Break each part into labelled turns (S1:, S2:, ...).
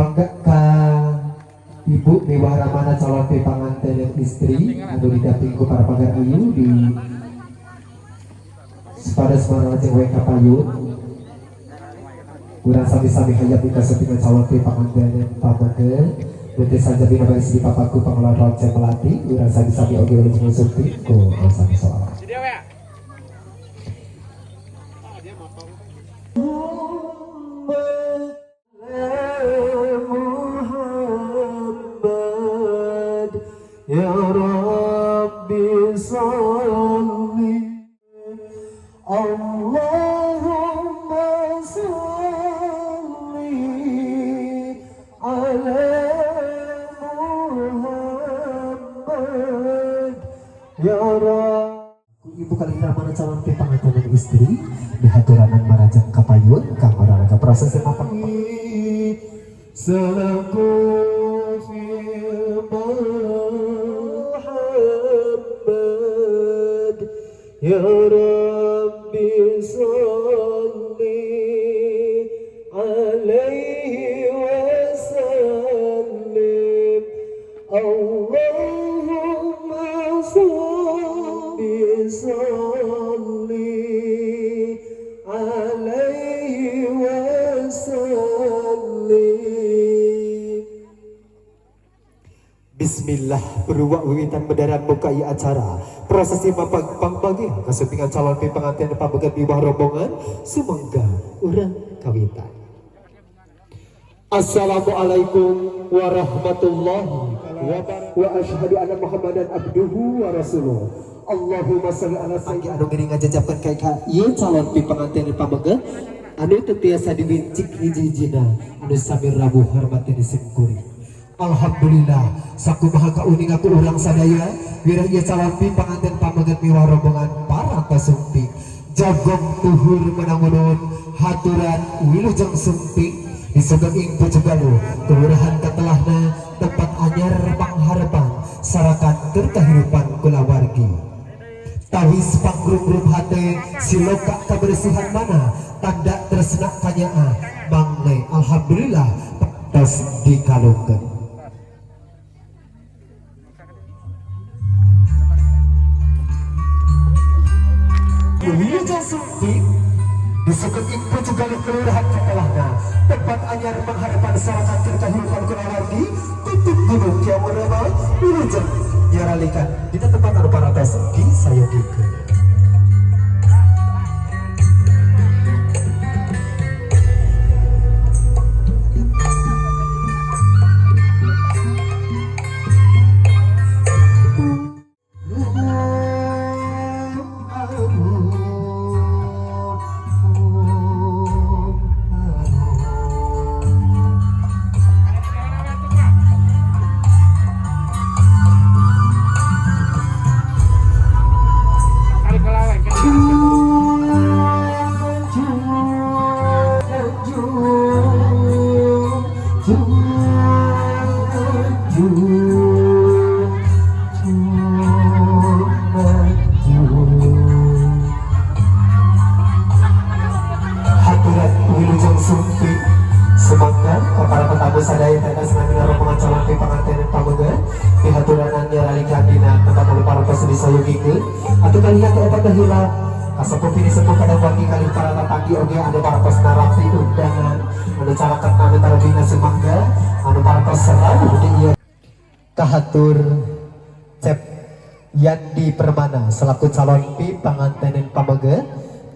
S1: Mangga ka Ibu miwah ramana calon panganten istri anu didampingi ku para pagar ayu di pada semana lajeng we kapayun. Urang sami-sami hayam dikasumpingan calon panganten pameget. Nanti saja bina baris di papaku pengelola Ronceng Melati. Urang sami-sami oge wilujeng sumping ku sami sholawat.
S2: محمد يا ربي صل، اللهم صل على محمد يا رب.
S1: Ibu kalih ramana calon panganten istri dihaturanan marajang kapayun kanggo raraga proses mapag.
S2: سلكوا في محمد يا ربي صل عليه وسلم، اللهم صل صل عليه وسلم.
S1: Bismillah beruak wiwitan bedaran buka ieu acara prosesi mapag pangbagia kasumpingan calon pengantin pameget miwah rombongan. Sumangga urang kawitan. Assalamualaikum warahmatullahi wabarakatuh. Wa asyhadu anna Muhammadan abduhu wa rasuluh. Allahumma sholli ala sayyidina. Anu ngiring ngajajapkeun ka ieu calon pengantin pameget anu teu tiasa diwincik hiji-hijina anu sami rawuh hormatin simkuring. Alhamdulillah, sakumaha kauninga ku urang sadaya wirah ieu calon panganten pameget miwah rombongan para kasumping jagong tuhur menangunun haturan wilujeng sumping di Sugeng ing Pucugaluh, Kelurahan Katelahna, tempat anyar pangharapan sarakan keur kahirupan kulawargi. Tawis pangrum hate siloka kebersihan mana tanda tresna kanyaah mangle. Alhamdulillah, tos dikalungkeun. Wilujeng sumping di Sugeng ing Pucugaluh, Kelurahan Katelahna, tempat anyar pengharapan sarakan keur kahirupan kulawargi, tutup gunung kiamurama wilujeng nyaralikan dina tempat anu parantos disayogikeun. Haturan wilujeng sumping. Sumangga ka para tetamu sadaya tetes namina rombongan calon panganten pameget dihaturanan nyaralikan dina tempat anu parantos disayogikeun. Atuh kalian teh eta teh hilap kasepuh pinisepuh kadang wangi kalih para tetanggi oge anu parantos narampi undangan anu caraketna anu tarubina. Sumangga anu parantos rawuh di ieu. Kahatur Cep Yandi Permana selaku calon pi pangantenan pameget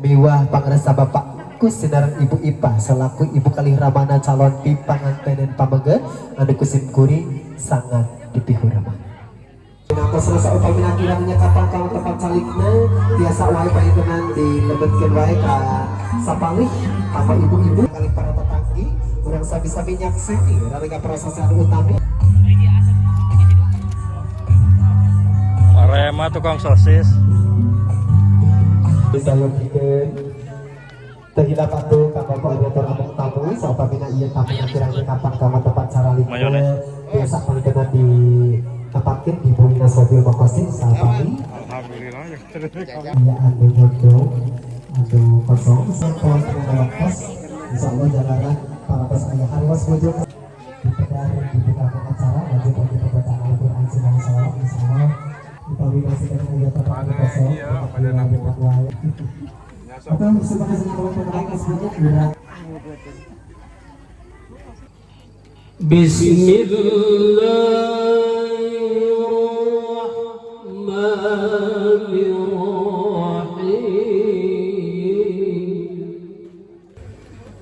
S1: miwah pangresa Bapak Kusinareng Ibu Ipa selaku ibu kalih ramana calon pi pangantenan pameget anu kusim kuring sangat dipihormat. Nangtos rasa upami kirangnya kapan ka tempat calikna biasa wae pangintenan dilebetkeun wae ka sapalih apa ibu-ibu kalih para tetanggi. Urang sami-sami nyakseni rarega proses anu utami.
S3: Arema tukang sosis.
S1: Disayogikeun. Teu hilap atuh ka Bapak Koordinator Among Tamu saupamina ieu tamu kirangnya kapan ka tempat caralikna
S3: Mayones.
S1: Biasa pangintenan ditempatkeun di Bumina Sobil Makosin sapalih.
S3: Alhamdulillah ya.
S1: Ya, anu nyodong anu kosong sampun waktos insyaallah jalanan parantos aya hariwas bojong. Dipedar dibukakan acara lanjut lagi pembacaan Al-Quran sedang sholawat, insyaallah upami masih kena kegiatan
S3: Pada
S1: kosong.
S3: Iya, pada nabur.
S1: Atau sebagai sebuah sebutnya.
S2: بسم الله الرحمن الرحيم.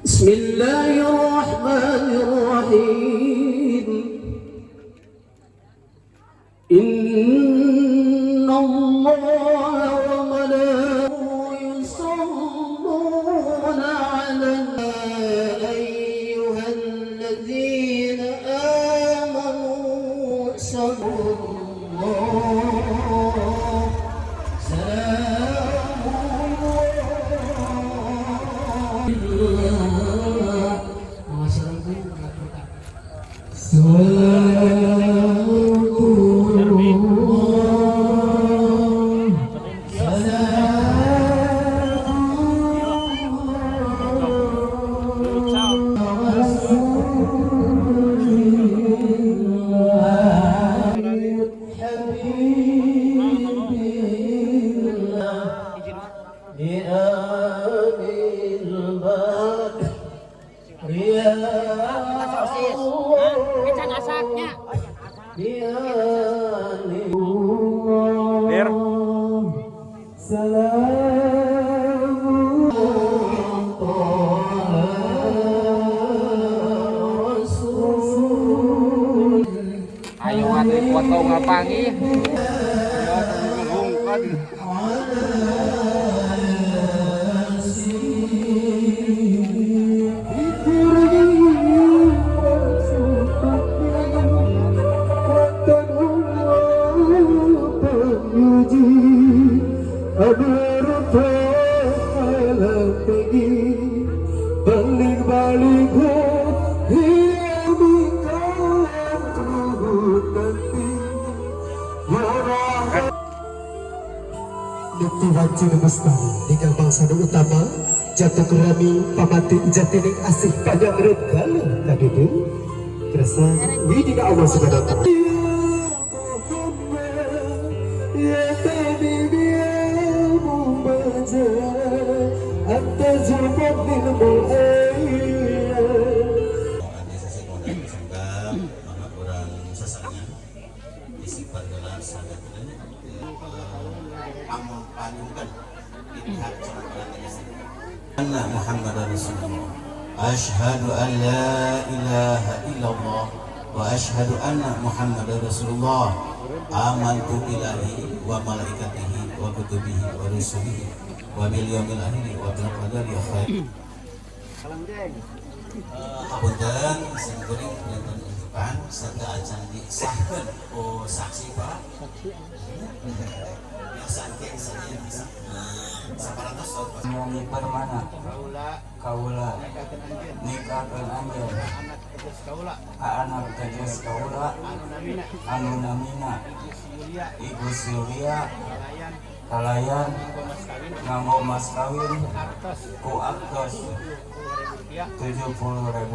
S2: بسم الله الرحمن الرحيم. إن الله وملائكته يصلون على أيها الذين آمنوا صلوا الله سلام الله. Wassalamualaikum warahmatullahi wabarakatuh.
S4: Sosis. Kecan asaknya.
S3: Dir.
S1: سلام رسول.
S4: Ayo atuh foto ngapangi.
S2: Balik-balik.
S1: Nukti wanci bestari ninggal bangsa nu utama jatuh kerami pamati jatining asih panjang galuh kadudu kerasa widina Allah Subhanahu wa Ta'ala.
S2: يا حبيبي يا مبجل أنت الفضل المؤيد.
S5: Desa Sekolah semoga maka kurang sasarnya disimpan dalam sadakeun amon panyungkeun di pihak Kecamatan Desa. Anna Muhammad Rasulullah. Asyhadu an la ilaha illallah wa asyhadu anna Muhammadar Rasulullah. Amantu billahi wa malaikatihi wa kutubihi wa rusulihi wa bil yaumil akhir wa bil qadari khair. Hapunten, sim kuring janten unjukan serta acan disahkeun ku saksi, Pak. Biasa engke saja bisa. Saparatos.
S6: Nyongi Permana kaula nikahkeun anjeun ka anak teges kaula anu namina Ibu Yulia kalayan nganggo mas kawin ku aktos Rp70.000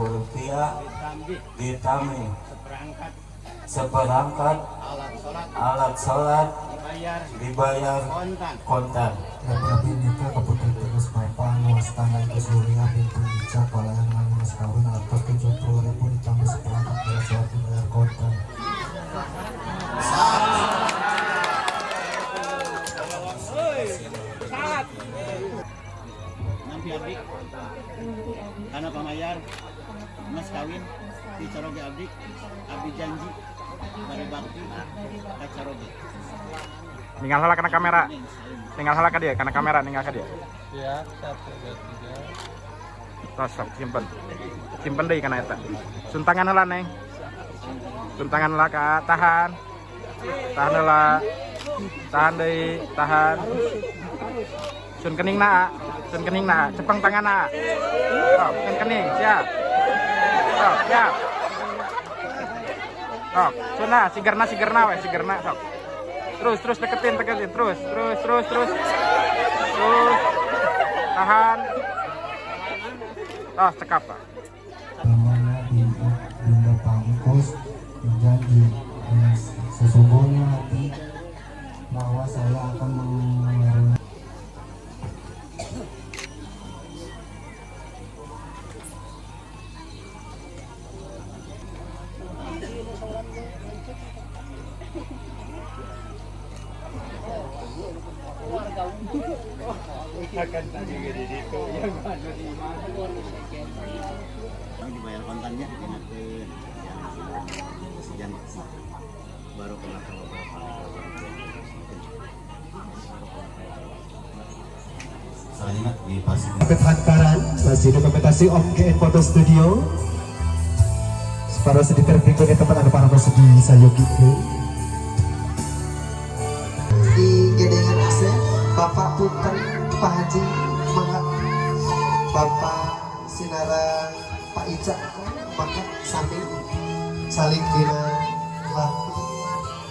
S6: ditambih seperangkat alat sholat dibayar kontan.
S1: Nabi nikah ka putri teges bapak anu astana Ibu Surya binti Ica kalayan nganggo mas kawin atas 70.000 ditambah seperangkat alat sholat dibayar kontan.
S7: Nampi abdi karena pamayar mas kawin di caroge abdi, abdi janji bade bakti ka caroge.
S3: Ningal heula kana kamera. Ningal heula ka dia, kana kamera ningal ka dia.
S4: Ya, satu, dua, tiga.
S3: Tos sok simpen. Simpen deui kana eta. Suntangan heula, Neng. Suntangan heula ka tahan. Tahan heula. Tahan deui, tahan. Sun kening na, sun kening na, cepeng tangan na. Sok, sun kening, siap. Sok, siap. Sok, sun sigerna sigerna we, sigerna sok. Terus terus deketin, deketin, terus, terus, terus, terus. Terus. Tahan. Oh, cekap, Pak.
S1: Namanya Bunda Bunda. Agus berjanji dengan sesungguhnya hati bahwa saya akan mengarungi.
S7: Dibayar kontannya enakeun sejan baru kena.
S5: Selanjutnya di pasti.
S1: Hantaran stasiun dokumentasi Om GN Foto Studio. Separuh sedih terpikir di tempat anu parantos disayogikeun. Di gedengan AC Bapak, punten Pak Haji, mangga. Bapak Sinara, Pak Ica, mangga sami saling dina waktu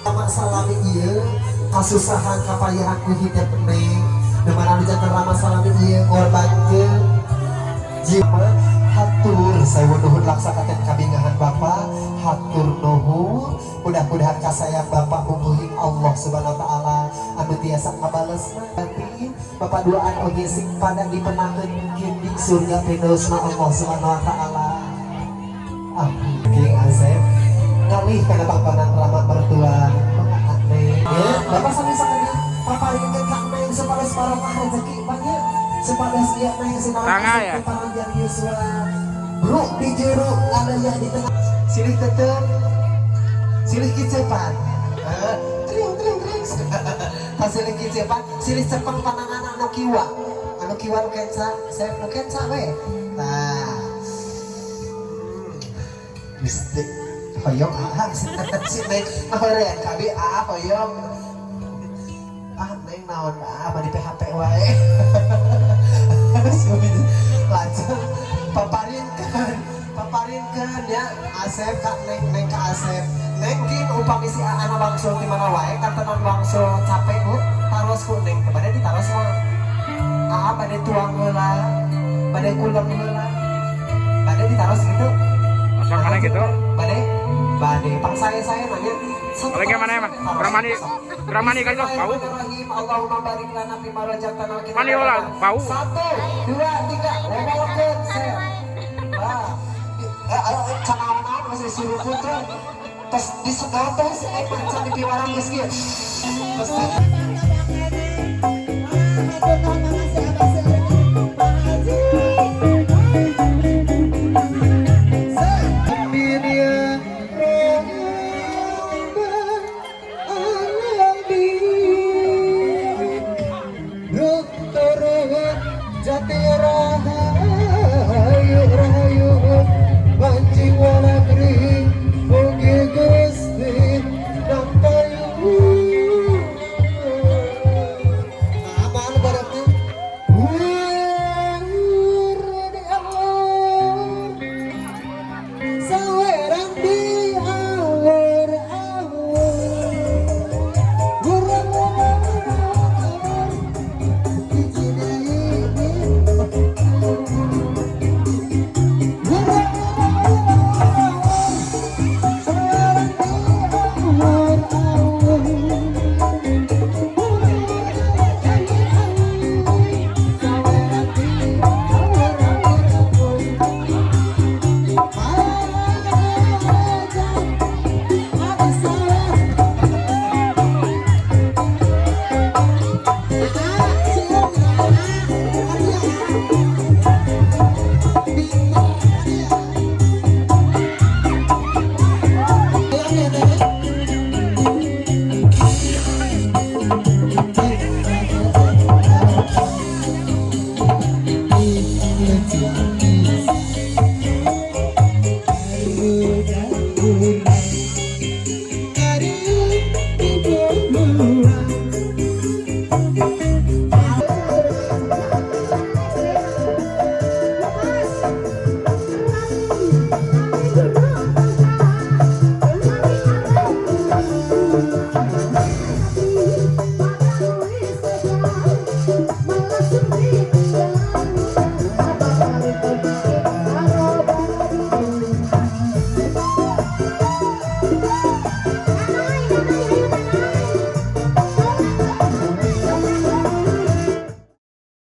S1: sama salami ieu kasusahan kapayahan ku hidup neng dimana janten rama salami ieu ngorbankeun jiwa. Hatur sewu nuhun laksa katen kabingahan Bapak. Hatur nuhun, mudah-mudahan kasayang Bapak mungguhin Allah Subhanahu wa Ta'ala anu tiasa ngabalesna. Nanti Bapak duaan oge sing pada dipenangkeun mungkin di surga firdausna Allah Subhanahu wa Ta'ala. Amin. King Asep ngalih kana pangkonan rama mertua. Mangga Neng ya, Bapak sami sakedik paparinkeun ka Neng supados barokah rezeki banyak, supados ieu Neng sinareng
S3: Tangga ya?
S1: Panjang yuswa, bro, di jero ngadaya di tengah silih tetep silih kicepan. Eh, tring tring tring. Hasil kicepan silih cepeng panangan anu kiwa, anu kiwa nu kenca saya, nu kenca we. Nah, Gusti hoyong ah si Neng horean kabi ah hoyong ah Neng naon ah badi PHP wae. Lajeng paparinkeun, paparinkeun ya Asep ka Neng, Neng ka Asep. Neng kin upami si Aana wangsul di mana wae kantenan wangsul capek ku taros ku Neng teh bade ditaros mah. Aa bade tuang heula, bade kulem heula, bade ditaros gitu.
S3: Masuk mana gitu?
S1: Bade bade pang saya nanya.
S3: Oleh mana ya, Mas? Kurang mani, kurang mani kan tuh, bau.
S1: Allahumma barik lana fima razaqtana.
S3: Mani ulah, bau.
S1: Satu, dua, tiga, ngomongkeun saya. Ah, eh, ayo, canaon-naon masih suruh tuh. Terus disedot teh si Neng macan di piwarang geus kieu. Terus.
S8: Hatur nuhun makasih Abah Seueur, Pak Haji.
S2: Amin ya Rabbal Alamin. Turun Jati Rahayu.